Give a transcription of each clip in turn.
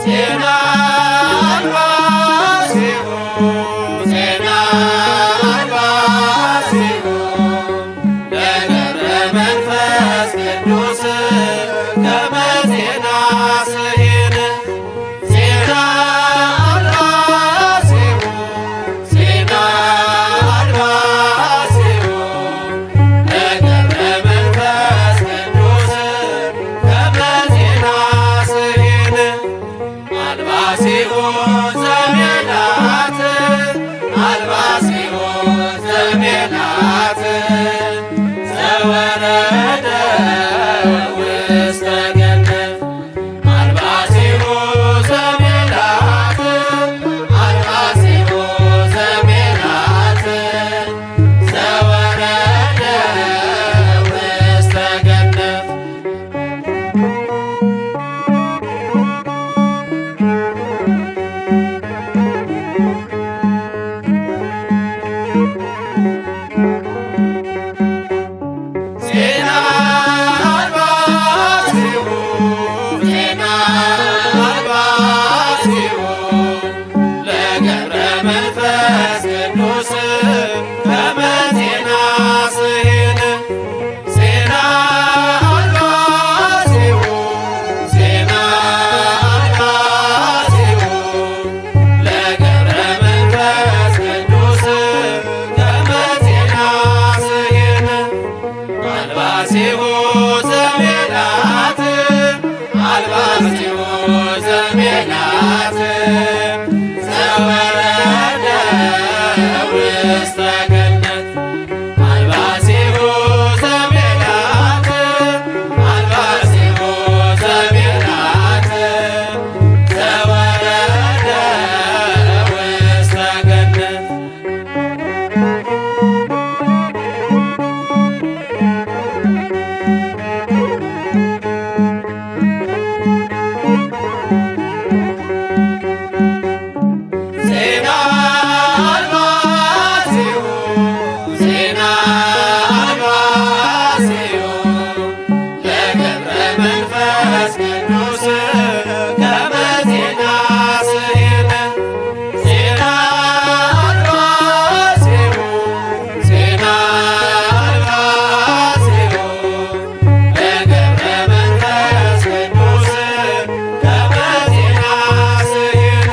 ዜና አልባሲሁ ዜና አልባሲሁ ለገብረ መንፈስ ቅዱስ ከመ ዜና ስሂን ዜና አልባሲሁ ዜና አልባሲሁ ለገብረ መንፈስ ቅዱስ ከመ ዜና ስሂን አልባሲሁ ዘሜላት አልባሲሁ ዘሜላት ዘወረደ ውስተ ገነት አልባሲሁ ዘሜላት አልባሲሁ ዘሜላት ዘወረደ ውስተ ገነት። ዜና አልባሲሁ ዜና አልባሲሁ ለገብረ መንፈስ ቅዱስ ከመ ዜና ስሂን ዜና አልባሲሁ ዜና አልባሲሁ ለገብረ መንፈስ ቅዱስ ከመ ዜና ስሂን አልባሲሁ ዘሜላት አልባሲሁ ዘሜላት ዘወረደ ውስተ ገነት አልባሲሁ ዘሜላት አልባሲሁ ዘሜላት ዘወረደ ውስተ ገነት። ዜና አልባሲሁ ዜና አልባሲሁ ለገብረ መንፈስ ቅዱስ ከመ ዜና ስሂን ዜና አልባሲሁ ዜና አልባሲሁ ለገብረ መንፈስ ቅዱስ ከመ ዜና ስሂን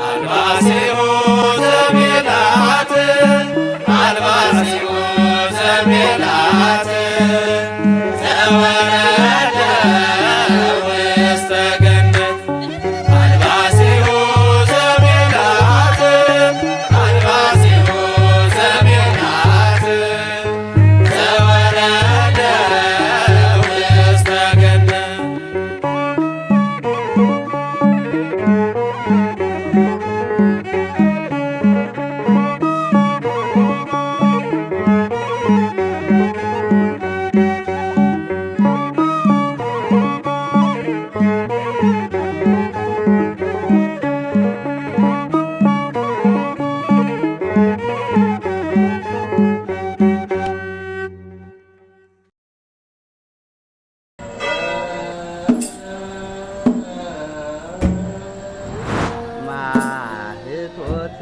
አልባሲሁ ዘሜላት አልባሲሁ ዘሜላት ዘወረደ ውስተ ገነት አልባሲሁ ዘሜላት አልባሲሁ ዘሜላት ዘወረደ ውስተ ገነት። ማህቶት።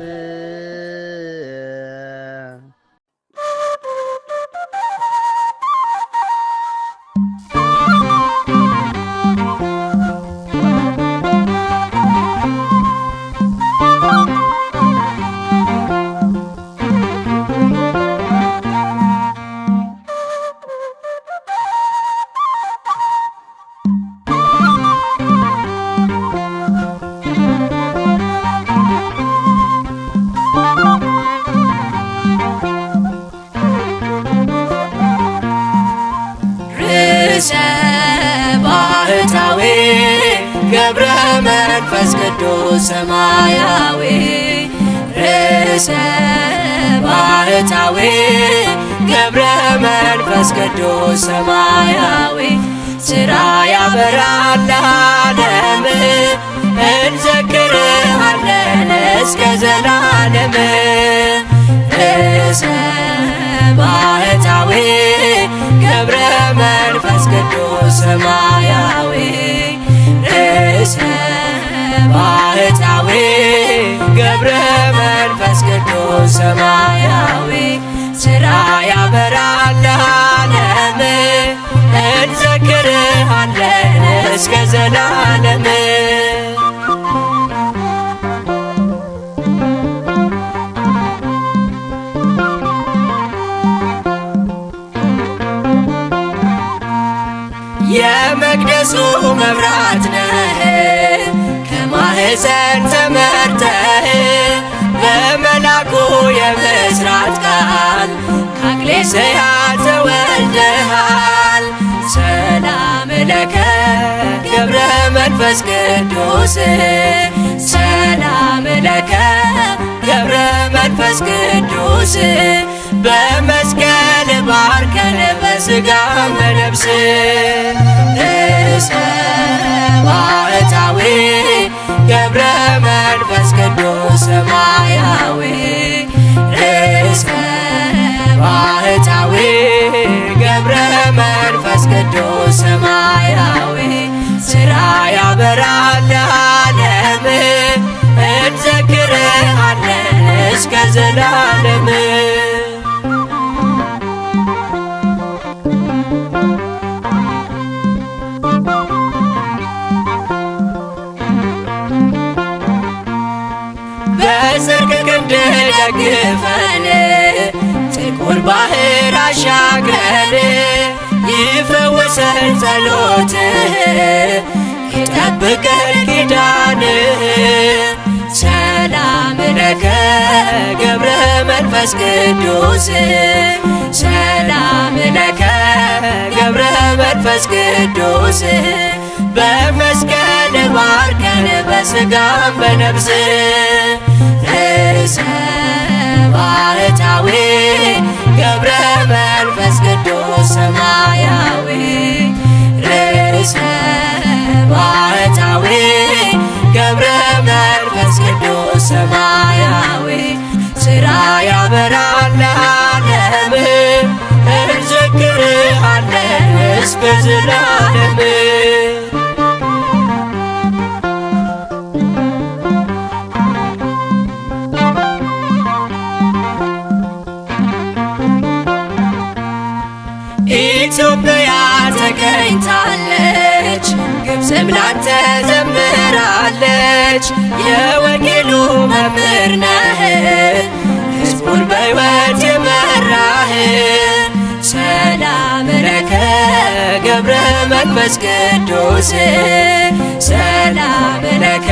ርዕሰ ባህታዊ ገብረ መንፈስ ቅዱስ ሰማያዊ፣ ርዕሰ ባህታዊ ገብረ መንፈስ ቅዱስ ሰማያዊ፣ ስራ ያበራል ለዓለም፣ እንዘክርሃለን እስከ ዘላለም። ርዕሰ ባህታዊ ገብረ መንፈስ ቅዱስ ሰማያዊ፣ ርዕሰ ባህታዊ ገብረ መንፈስ ቅዱስ ሰማያዊ ሥራ ያበራል ለዓለም እንዘክርሃለን እስከ ዘላለም። የመቅደሱ መብራት ነህ ከማህፀን ተመርጠህ በመላኩ የምስራት ቃል ከአቅሌስያ ተወልደሃል። ሰላም ለከ ገብረ መንፈስ ቅዱስ ሰላም ለከ ገብረ መንፈስ ቅዱስ በመስቀል ባርከን በሥጋ በነፍስ። ርዕሰ ባህታዊ ገብረ መንፈስ ቅዱስ ሰማያዊ ርዕሰ ባህታዊ ገብረ መንፈስ ቅዱስ ሰማያዊ ሥራ ያበራል ለዓለም እንዘክርሃለን እስከ ዘላለም። በጽድቅ ክንድ ደግፈን ጥቁር ባህር አሻግረን ይፈውሰን ጸሎትህ ይጠብቀን ኪዳንህ። ሰላም ለከ ገብረ መንፈስ ቅዱስ ሰላም ለከ ገብረ መንፈስ ቅዱስ በመስቀል ባርከን በሥጋም በነፍስ። ርዕሰ ባህታዊ ገብረ መንፈስ ቅዱስ ሰማያዊ ርዕሰ ባህታዊ ገብረ መንፈስ ቅዱስ ሰማያዊ ሥራ ያበራል ለዓለም እንዘክርሃለን እስከ ዘላለም። ኢትዮጵያ ተገኝታለች፣ ግብፅም ላንተ ዘምራለች። የወንጌሉ መምህር ነህ፣ ሕዝቡን በሕይወት የመራህ። ሰላም ለከ ገብረ መንፈስ ቅዱስ ሰላም ለከ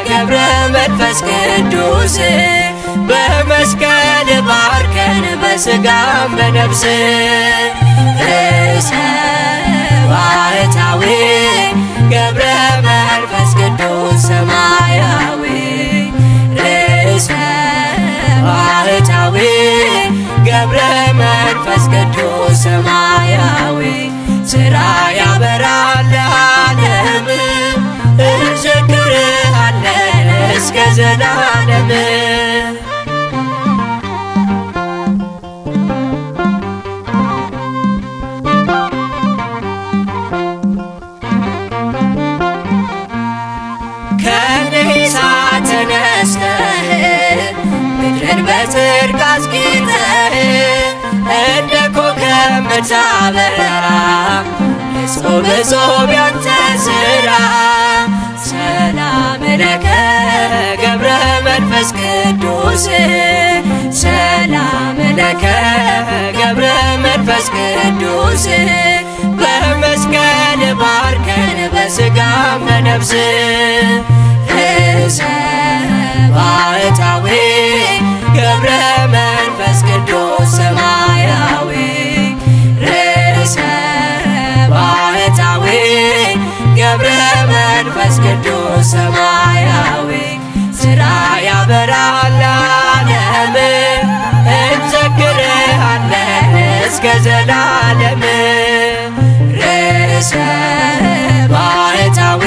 ገብረ መንፈስ ቅዱስ በመስቀል ባርከን በሥጋም በነፍስ። ርዕሰ ባህታዊ ገብረ መንፈስ ቅዱስ ሰማያዊ ርዕሰ ባህታዊ ገብረ መንፈስ ቅዱስ ሰማያዊ ሥራ ያበራል ለዓለም እንዘክርሃለን እስከ ዘላለም። ከንሳ ተነስተህ ምድርን በጽድቅ አስጌጠህ እንደ ኮከብ ምታበራ እጹብ እጹብ ያንተ ሥራ። ሰላም ለከ ገብረ መንፈስ ቅዱስ ሰላም ለከ ገብረ መንፈስ ቅዱስ በመስቀል ባርከን በሥጋም በነፍስ። ርዕሰ ባህታዊ ገብረ መንፈስ ቅዱስ ሰማያዊ ርዕሰ ባህታዊ ገብረ መንፈስ ቅዱስ ሰማያዊ ሥራ ያበራል ለዓለም እንዘክርሃለን እስከ ዘላለም። ርዕሰ ባህታዊ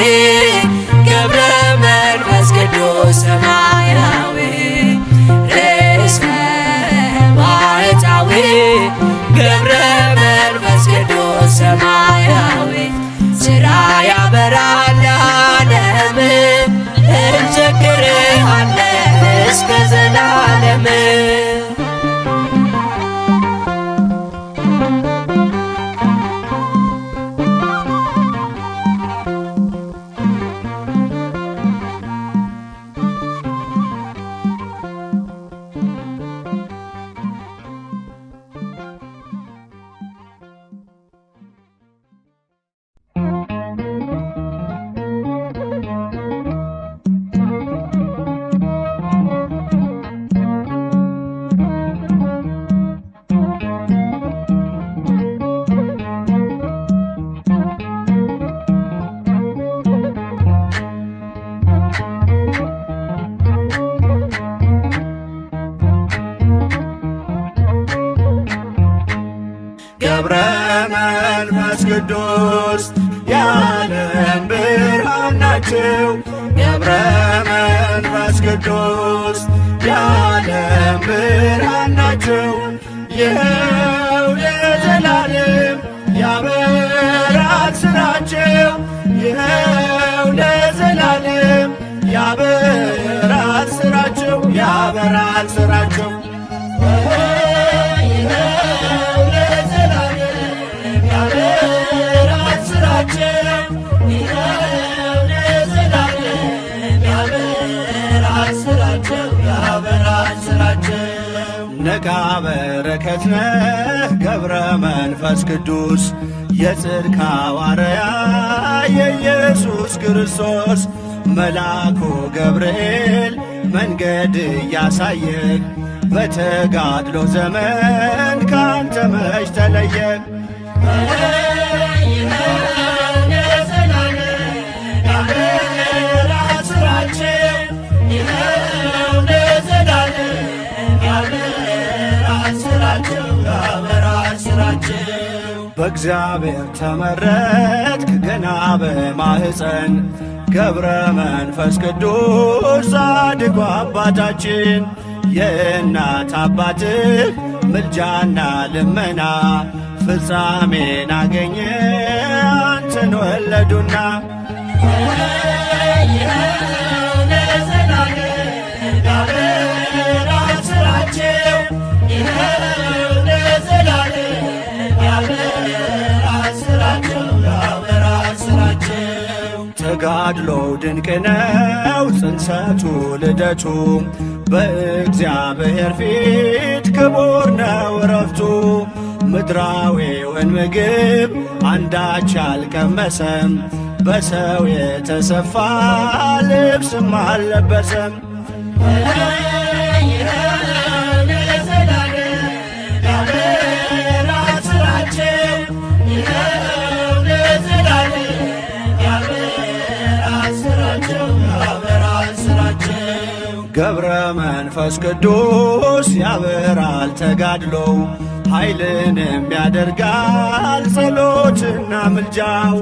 ገብረ መንፈስ ቅዱስ ሰማያዊ ርዕሰ ባህታዊ ገብረ መንፈስ ቅዱስ ሰማያዊ ሥራ ያበራል ለዓለም ቅዱስ የዓለም ብርሃን ናቸው። ገብረ መንፈስ ቅዱስ የዓለም ብርሃን ናቸው። ይኸው ለዘላለም ያበራል ስራቸው። ይኸው ለዘላለም ያበራል ስራቸው፣ ያበራል ስራቸው። ይኸው ለዘላለም ያበራል ስራቸው። ይኸው ለዘላለም ያበራል ስራቸው፣ ያበራል ስራቸው። ነቃ በረከት ነህ ገብረ መንፈስ ቅዱስ፣ የጽድቅ ሐዋርያ የኢየሱስ ክርስቶስ። መልአኩ ገብርኤል መንገድ እያሳየህ በተጋድሎ ዘመን ካንተ መች ተለየ? ይኸው ለዘላለም ያበራል ስራቸው። ይኸው ለዘላለም ያበራል ስራቸው፣ ያበራል ስራቸው። በእግዚአብሔር ተመረጥክ ገና በማህፀን ገብረ መንፈስ ቅዱስ ጻድቁ አባታችን። የእናት አባትህ ምልጃና ልመና ፍጻሜን አገኘ አንተን ወለዱና። ይኸው ለዘላለም ያበራል ስራቸው። ይኸው ለዘላለም ያበራል ስራቸው፣ ያበራል ስራቸው። ተጋድሎው ድንቅ ነው ጽንሰቱ ልደቱ፣ በእግዚአብሔር ፊት ክቡር ነው እረፍቱ። ምድራዊውን ምግብ አንዳች አልቀመሰም፣ በሰው የተሰፋ ልብስም አልለበሰም። ይኸው ለዘላለም ያበራል ስራቸው። ይኸው ለዘላለም ያበራል ስራቸው፣ ያበራል ስራቸው። ገብረ መንፈስ ቅዱስ ያበራል ተጋድሎው፣ ኃይልንም ያደርጋል ጸሎትና ምልጃው።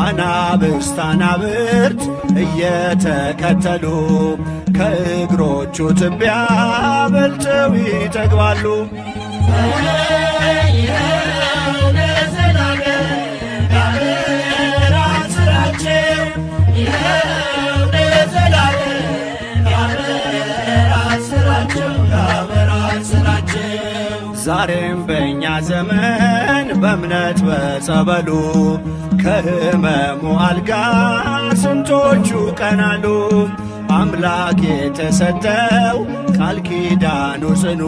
አናብስት አናብርት እየተከተሉ ከእግሮቹ ትቢያ በልተው ይጠግባሉ። ይኸው ለዘላለም ያበራል ስራቸው። ይኸው ለዘላለም ያበራል ስራቸው፣ ያበራል ስራቸው። ዛሬም በእኛ ዘመን በእምነት በጸበሉ ከሕመሙ አልጋ ስንቶቹ ቀናሉ። አምላክ የተሰጠው ቃል ኪዳኑ ጽኑ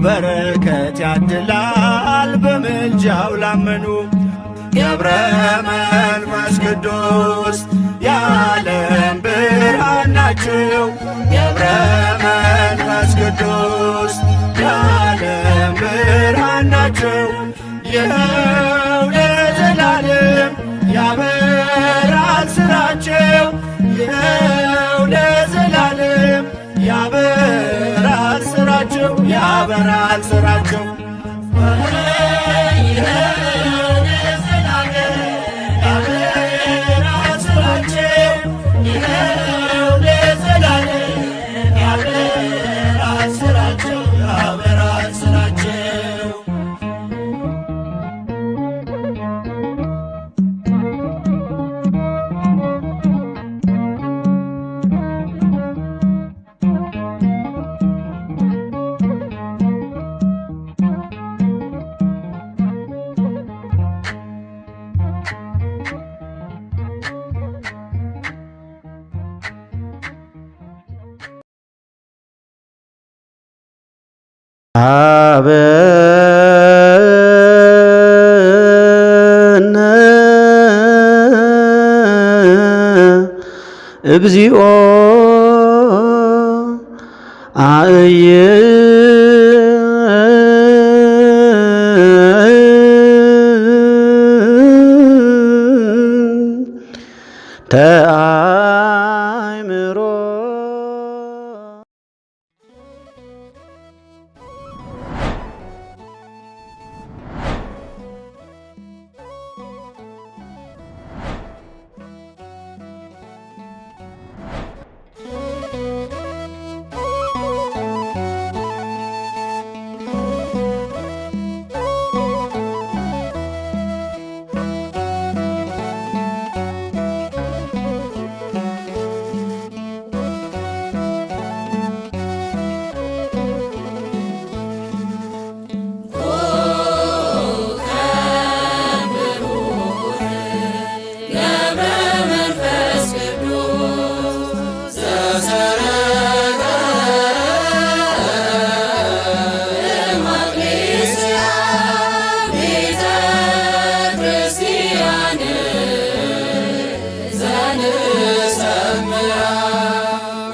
በረከት ያድላል በምልጃው ላመኑ። ገብረ መንፈስ ቅዱስ የዓለም ብርሃን ናቸው። ገብረ መንፈስ ቅዱስ የዓለም ብርሃን ናቸው። ይኸው ለዘላለም ያበራል ስራቸው። ይኸው ለዘላለም ያበራል ስራቸው፣ ያበራል ስራቸው። ይኸው ለዘላለም ያበራል ስራቸው። ይኸው ለዘላለም ያበራል ስራቸው፣ ያበራል ስራቸው። አበነ እግዚኦ ተአእምሮ።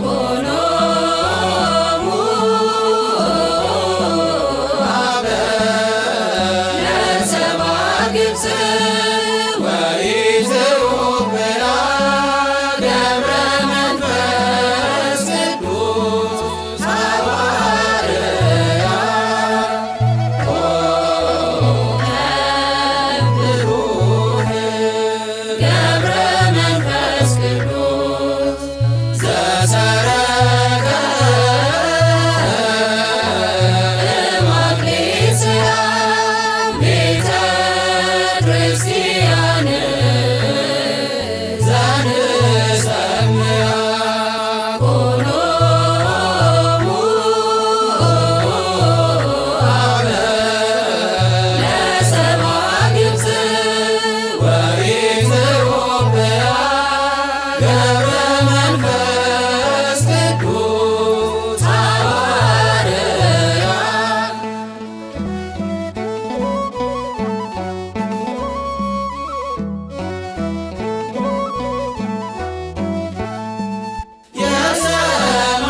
ኮኖሙ ለሰብአ ግብፅ ወኢትዮጵያ ገብረ መንፈስ ቅዱስ ሐዋርያ ብሩህ ገብረ መንፈስ ቅዱስ ዘሰረቀ እማክሌስያ ቤተ ክርስቲያን ዘንሰምያ ኮኖሙ ለሰብአ ግብፅ ወኢትዮጵያ ገብረ መንፈስ ቅዱስ ሐዋርያ። የሰማይ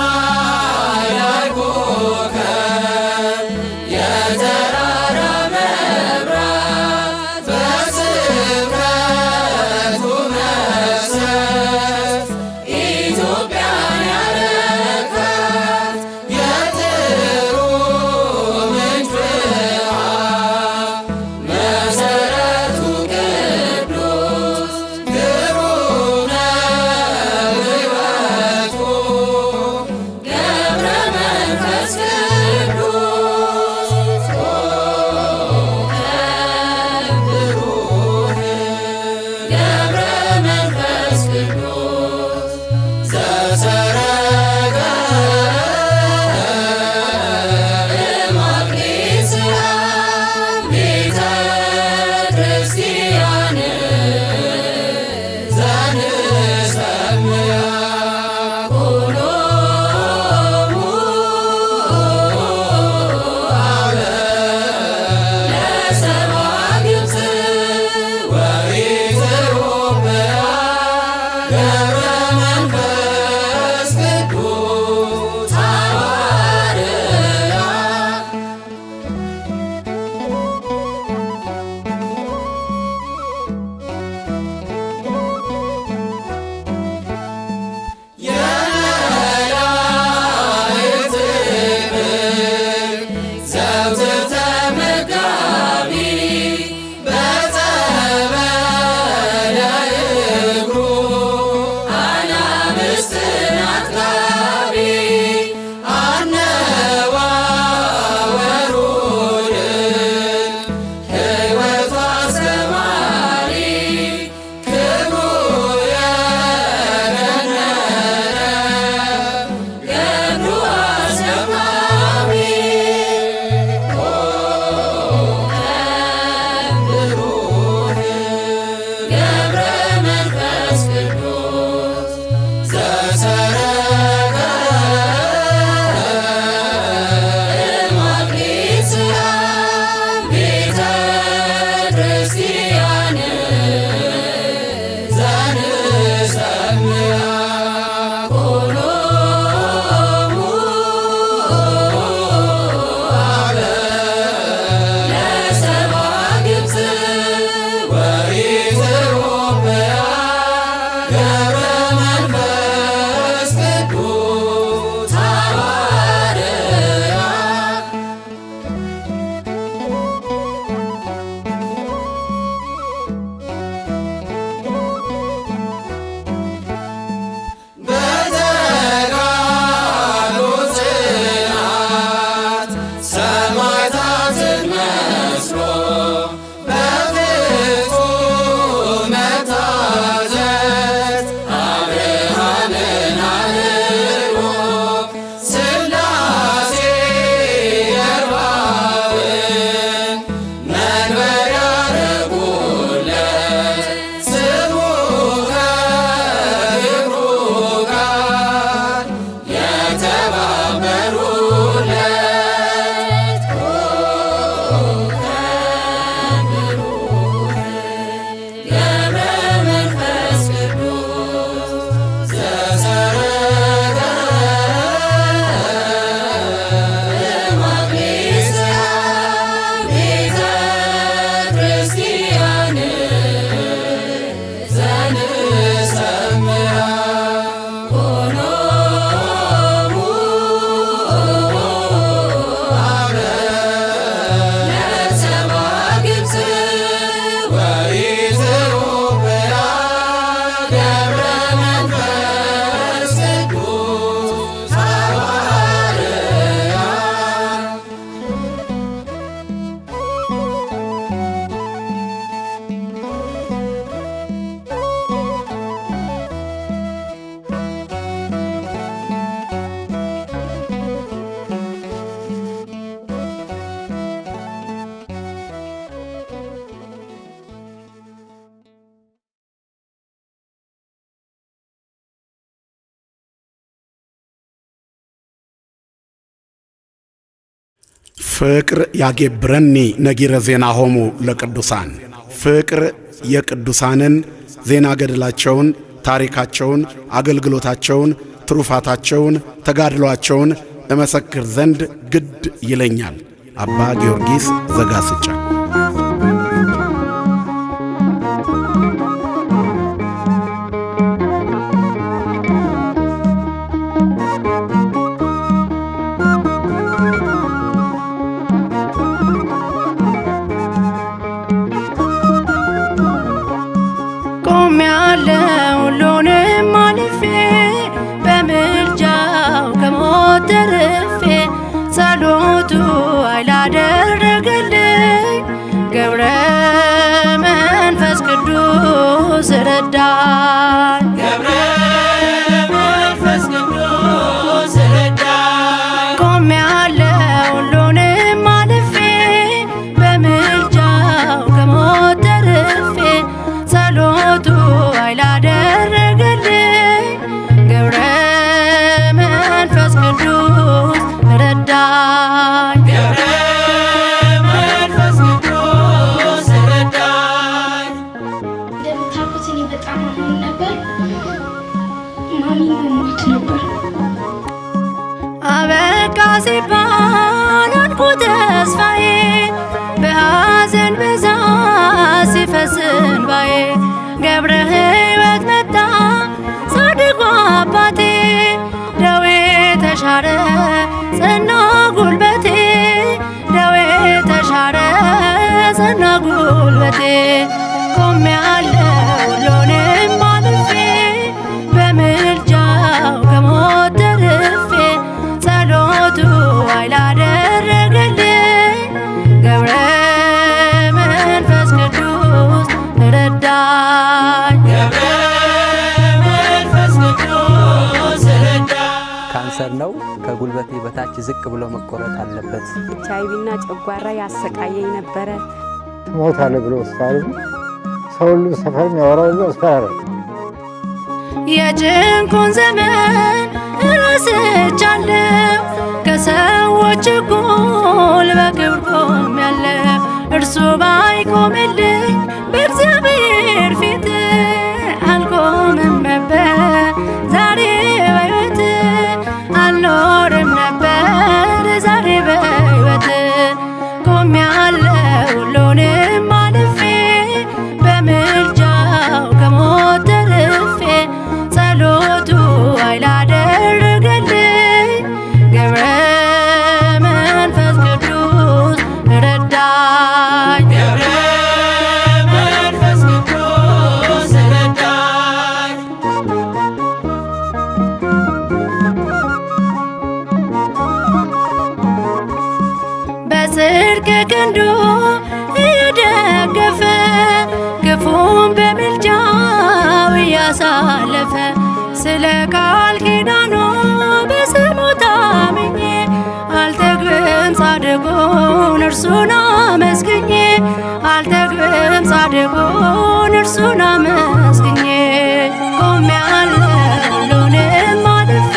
ላይ ኮከብ የተራራ መብራት በስብከቱ መፍሰስ ኢትዮጵያን ያረካት የጥሩ ምንጭ ውሃ መሰረቱ ቅዱስ ግሩም ነው ሕይወቱ ገብረ መንፈስ ቅዱስ ብሩህ ገብረ መንፈስ ቅዱስ ዘሰረቀ እማክሌስያ ቤተ ክርስቲያን ዘንሰምያ ኮኖሙ ለሰብአ ግብፅ ወኢትዮጵያ ገብረ መንፈስ ቅዱስ ሐዋርያ። የመላእክት ዘውትር ተመጋቢ በጸበለ እግሩ አናብስትን አጥጋቢ አነዋወሩ ድንቅ ሕይወቱ አስተማሪ ክብሩ የገነነ ገብሩ አሰማዊ ብሩህ ገብረ መንፈስ ቅዱስ ዘሰረቀ እማክሌስያ ቤተ ክርስቲያን ዘንሰምያ ኮኖሙ ለሰብአ ግብፅ ወኢትዮጵያ ገብረ መንፈስ ፍቅር ያጌብረኒ ነጊረ ዜናሆሙ ለቅዱሳን። ፍቅር የቅዱሳንን ዜና ገድላቸውን፣ ታሪካቸውን፣ አገልግሎታቸውን፣ ትሩፋታቸውን፣ ተጋድሏቸውን እመሰክር ዘንድ ግድ ይለኛል። አባ ጊዮርጊስ ዘጋስጫ። ቆሜያለሁ ሁሉንም አልፌ፣ በምልጃው ከሞት ተርፌ። ጸሎቱ ኃይል አደረገልኝ፣ ገብረ መንፈስ ቅዱስ ረዳኝ። ገብረ መንፈስ ቅዱስ ረዳኝ። ቆሜያለሁ ሁሉንም አልፌ፣ በምልጃው ከሞት ተርፌ። ጸሎቱ ኃይል አደረገልኝ፣ ገብረ መንፈስ ቅዱስ ረዳኝ። ገብረ መንፈስ ቅዱስ ረዳኝ። እንደምታውቁት እኔ በጣም አሞኝ ነበር። ማሚ ሞት ነበር። አበቃ ሲባል አልኩ ተስፋዬ፣ በሐዘን ብዛት ሲፈስ እንባዬ፣ ገብረ ሕይወት መጣ ጻድቁ አባቴ፣ ደዌ ተሻረ ጸና ጉልበቴ፣ ደዌ ተሻረ ጸና ጉልበቴ። ቆሜያለሁ ሁሉንም አልፌ፣ በምልጃው ከሞት ተርፌ። ጸሎቱ ኃይል አደረገልኝ፣ ገብረ መንፈስ ቅዱስ ረዳኝ። ገብረ መንፈስ ቅዱስ ረዳኝ። ካንሰር ነው። ከጉልበቴ በታች ዝቅ ብሎ መቆረጥ አለበት። ኤች አይቪና ጨጓራ ያሰቃየኝ ነበረ። ትሞታለህ ብሎ ሆስፒታል ሰው ሁሉ ሰፈር የሚያወራው ሁሉ አስፈራራ። የጭንቁን ዘመን ረስቻለሁ፣ ከሰዎች እኩል በክብር ቆሜያለሁ። እርሱ ባይቆምልኝ በእግዚአብሔር ፊት፣ አልቆምም ነበር ዛሬ በሕይወት፣ አልኖርም ነበር ዛሬ በሕይወት። ቆሜያለሁ ሁሉንም አልፌ፣ በምልጃው ከሞት ተርፌ። ጸሎቱ ኃይል አደረገልኝ፣ ገብረ መንፈስ ቅዱስ ረዳኝ። ገብረ መንፈስ ቅዱስ ረዳኝ። በጽድቅ ክንዱ እየደገፈ፣ ክፉን በምልጃው እያሳለፈ፣ ስለ ቃል ኪዳኑ በስሙ ታምኜ፣ አልጠግብም ጻድቁን እርሱን አመስግኜ፣ አልጠግብም ጻድቁን እርሱን አመስግኜ። ቆሜያለሁ ሁሉንም አልፌ፣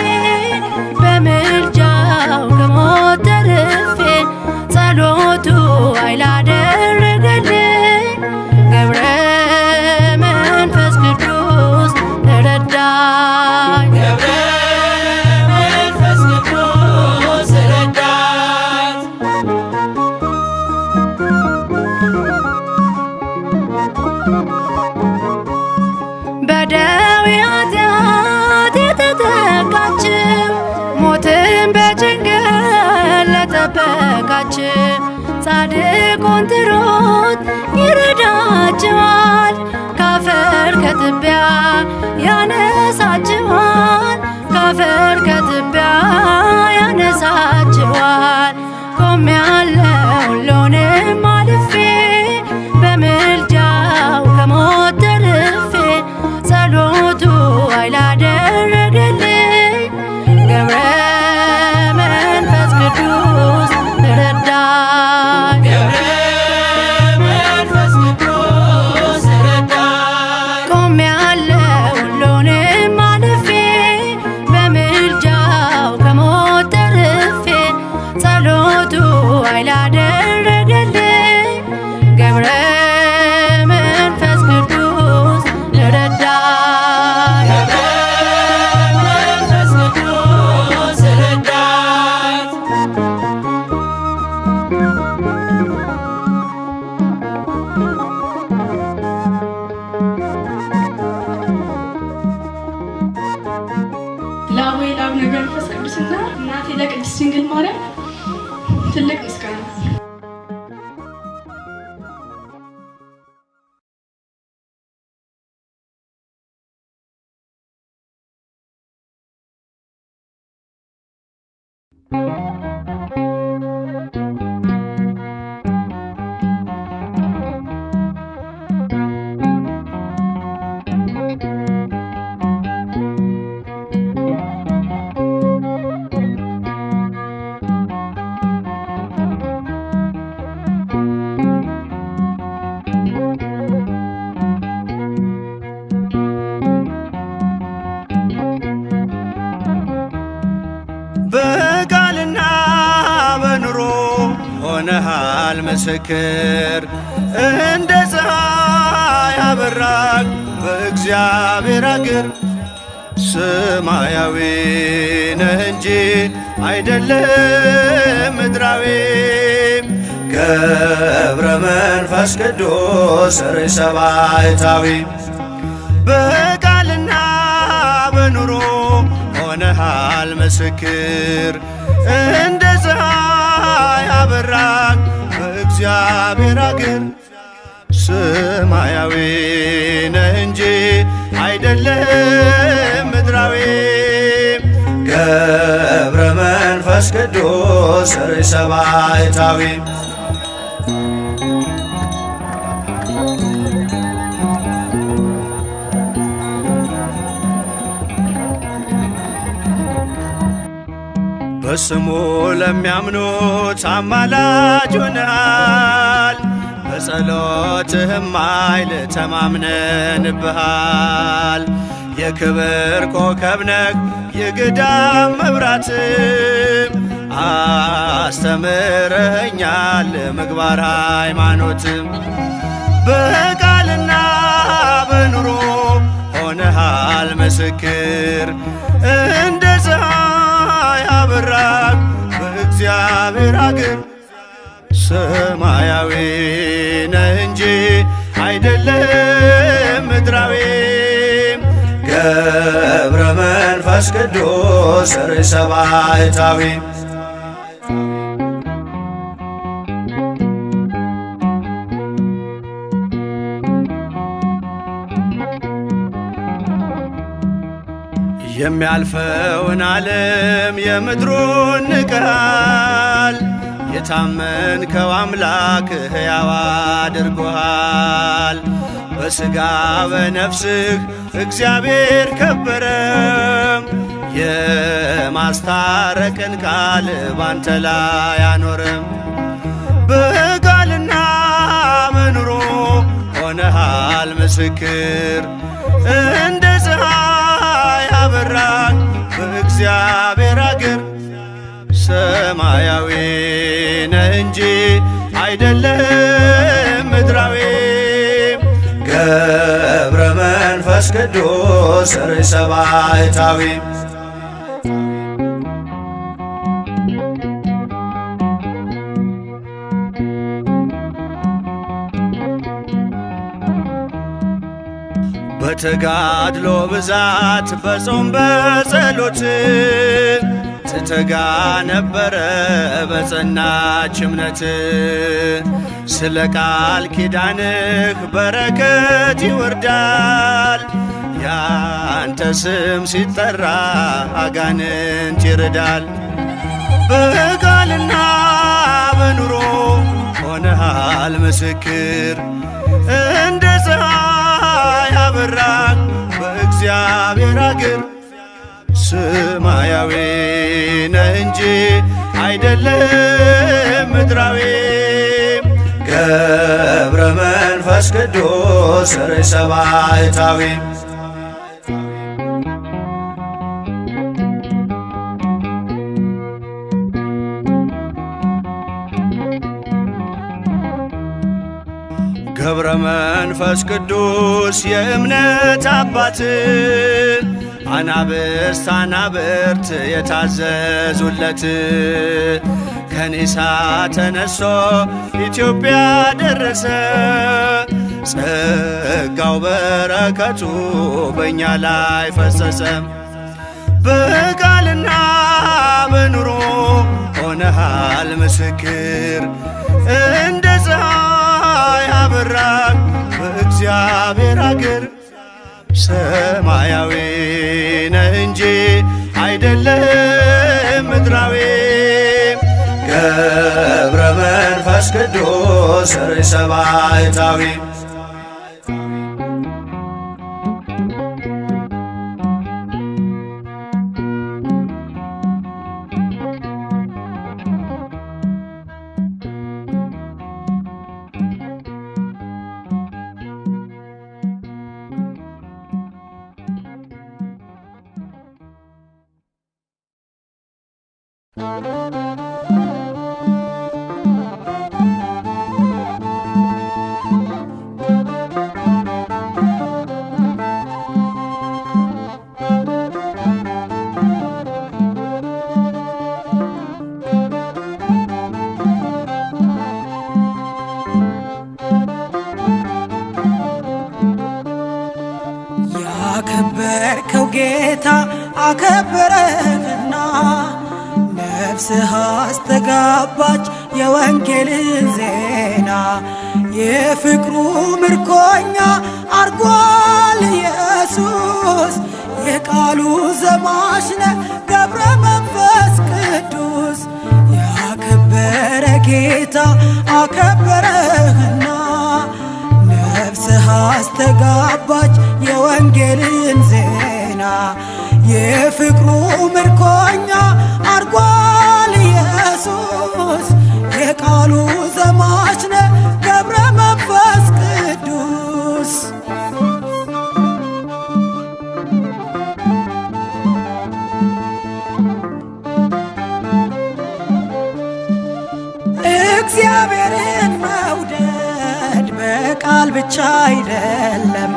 በምልጃው ከሞት ተርፌ። ጸሎቱ ኃይል አደረገልኝ፣ ገብረ መንፈስ ቅዱስ ረዳኝ። ገብረ መንፈስ ቅዱስ ረዳኝ። ለአቡዬ ለአቡነ ገብረ መንፈስ ቅዱስና እናቴ ለቅድስት ድንግል ማርያም ትልቅ ምስጋና። በቃልና በኑሮ ሆነሃል ምስክር፣ እንደ ፀሐይ አበራክ በእግዚአብሔር አገር። ሰማያዊ ነህ እንጂ አይደለም ምድራዊ። ገብረ መንፈስ ቅዱስ ርእሰ ባሕታዊ፣ በቃልና በኑሮ ሆነሃል ምስክር፣ እንደ ፀሐይ አበራክ በእግዚአብሔር አገር። ሰማያዊ ነህ እንጂ አይደለም ምድራዊ። ገብረ መንፈስ ቅዱስ ርእሰ ባሕታዊ። በስሙ ለሚያምኑት አማላጅ ሆነሃል። በጸሎትህም ኃይል ተማምነንብሃል። የክብር ኮከብ ነህ የገዳም መብራትም፣ አስተምረኸኛል ምግባር ሃይማኖትም። በቃልና በኑሮ ሆነሃል ምስክር፣ እንደ ፀሐይ አበራክ በእግዚአብሔር አገር። ሰማያዊ ነህ እንጂ አይደለም ምድራዊ። ገብረ መንፈስ ቅዱስ ርእሰ ባሕታዊ። የሚያልፈውን ዓለም የምድሩን ንቀሃል። የታመንከው አምላክ ሕያው አድርጎሃል። በሥጋ በነፍስህ እግዚአብሔር ከበረ። የማስታረቅን ቃል ባንተ ላይ አኖረም። በቃልና በኑሮ ሆነሃል ምስክር፣ እንደ ፀሐይ አበራክ በእግዚአብሔር አገር። ሰማያዊ ነህ እንጂ አይደለም ምድራዊ። ገብረ መንፈስ ቅዱስ ርእሰ ባሕታዊ። በተጋድሎ ብዛት በጾም በጸሎት ትተጋ ነበረ በጸናች እምነት። ስለ ቃል ኪዳንህ በረከት ይወርዳል። ያንተ ስም ሲጠራ አጋንንት ይርዳል። በቃልና በኑሮ ሆነሃል ምስክር፣ እንደ ፀሐይ አበራክ በእግዚአብሔር አገር። ሰማያዊ ነህ እንጂ አይደለም ምድራዊ። ገብረ መንፈስ ቅዱስ ርእሰ ባሕታዊ። ገብረ መንፈስ ቅዱስ የእምነት አባት፣ አናብስት አናብርት የታዘዙለት፣ ከኒሳ ተነስቶ ኢትዮጵያ ደረሰ። ጸጋው በረከቱ በእኛ ላይ ፈሰሰ። በቃልና ምስክር እንደ ፀሐይ አበራ በእግዚአብሔር አገር። ሰማያዊ ነህ እንጂ አይደለም ምድራዊ። ገብረ መንፈስ ቅዱስ ርእሰ ባሕታዊ። ያከበርከው ጌታ አከበረህና ነፍስህ አስተጋባች የወንጌልን ዜና። የፍቅሩ ምርኮኛ አርጓል ኢየሱስ፣ የቃሉ ዘማች ነህ ገብረ መንፈስ ቅዱስ። ያከበረ ጌታ አከበረህና ነፍስህ አስተጋባች የወንጌልን ዜና። የፍቅሩ ምርኮኛ አርጓል ኢየሱስ፣ የቃሉ ዘማች ነህ ገብረ መንፈስ ቅዱስ። እግዚአብሔርን መውደድ በቃል ብቻ አይደለም፣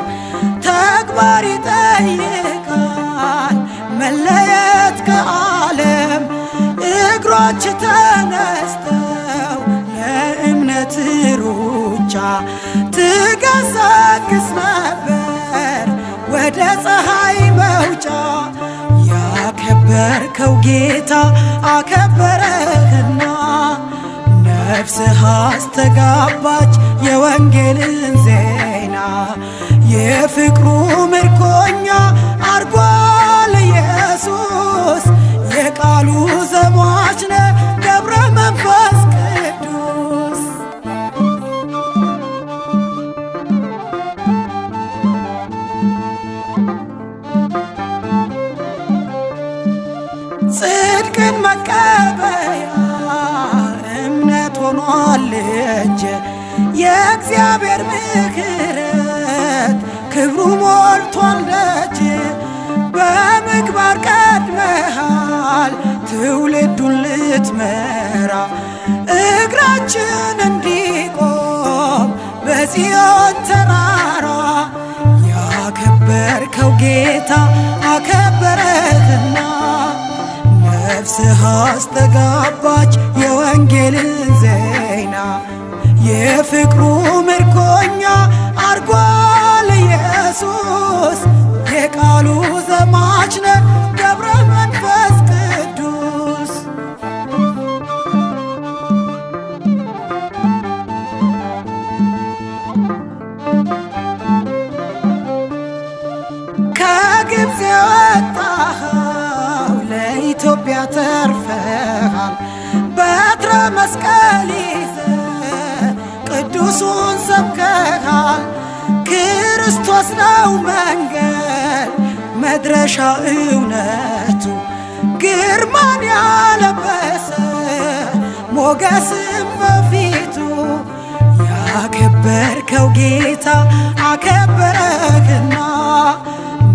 ተግባር ይጠይቃል መለየት ከዓለም። እግሮች ተነስተው ለእምነት ሩጫ ትገሰግስ ነበር ወደ ፀሐይ መውጫ። ያከበርከው ጌታ አከበረህና ነፍስህ አስተጋባች የወንጌልን ዜና። የፍቅሩ ምርኮኛ አርጓል ኢየሱስ፣ የቃሉ ዘሟች ነህ ገብረ መንፈስ ቅዱስ። ጽድቅን መቀበያ እምነት ሆኗል እጅ፣ የእግዚአብሔር ምሕረት ክብሩ ሞልቷል ደጅ። በምግባር ቀድመሃል ትውልዱን ልትመራ፣ እግራችን እንዲቆም በጽዮን ተራራ። ያከበርከው ጌታ አከበረህና ነፍስህ አስተጋባች የወንጌልን ዜና። የፍቅሩ ምርኮኛ አርጓል ኢየሱስ፣ የቃሉ ዘማች ነህ ገብረ መንፈስ ቅዱስ። ከግብፅ የወጣኸው ለኢትዮጵያ ተርፈሃል፣ በትረ መስቀል ይዘህ ቅዱሱን ሰብከሃል። ክርስቶስ ነው መንገድ መድረሻ እውነቱ፣ ግርማን ያለበሰ ሞገስም በፊቱ። ያከበርከው ጌታ አከበረህና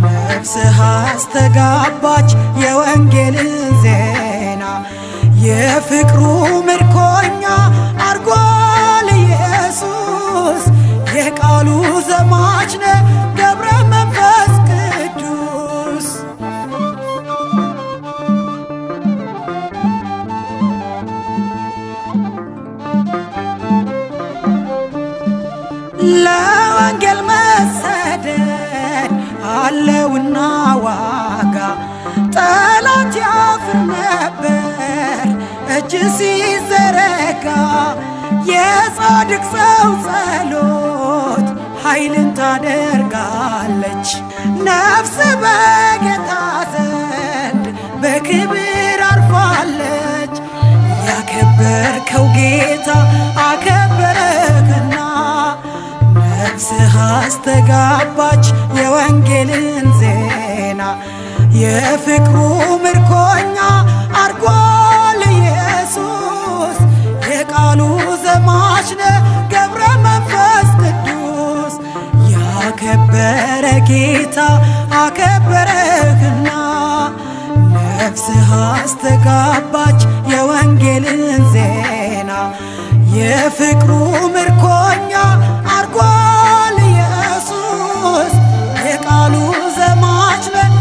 ነፍስህ አስተጋባች የወንጌልን ዜና። የፍቅሩ ምርኮኛ አርጓል ኢየሱስ፣ የቃሉ ዘማች ነህ ገብረ መንፈስ ቅዱስ። ለወንጌል መሰደድ አለውና ዋጋ፣ ጠላት ያፍር ነበር እጅ ሲዘረጋ። ዘረጋ። የጻድቅ ሰው ጸሎት ኃይልን ታደርጋለች። ነፍስ በጌታ ዘንድ በክብር አርፋለች። ያከበርከው ጌታ አከበረህና ነፍስህ አስተጋባች የወንጌልን ዜና። የፍቅሩ ምርኮኛ አርጓል ኢየሱስ፣ የቃሉ ዘማች ነህ ገብረ መንፈስ ቅዱስ። ያከበረ ጌታ አከበረህና ነፍስህ አስተጋባች የወንጌልን ዜና። የፍቅሩ ምርኮኛ አርጓል ኢየሱስ፣ የቃሉ ዘማች ነህ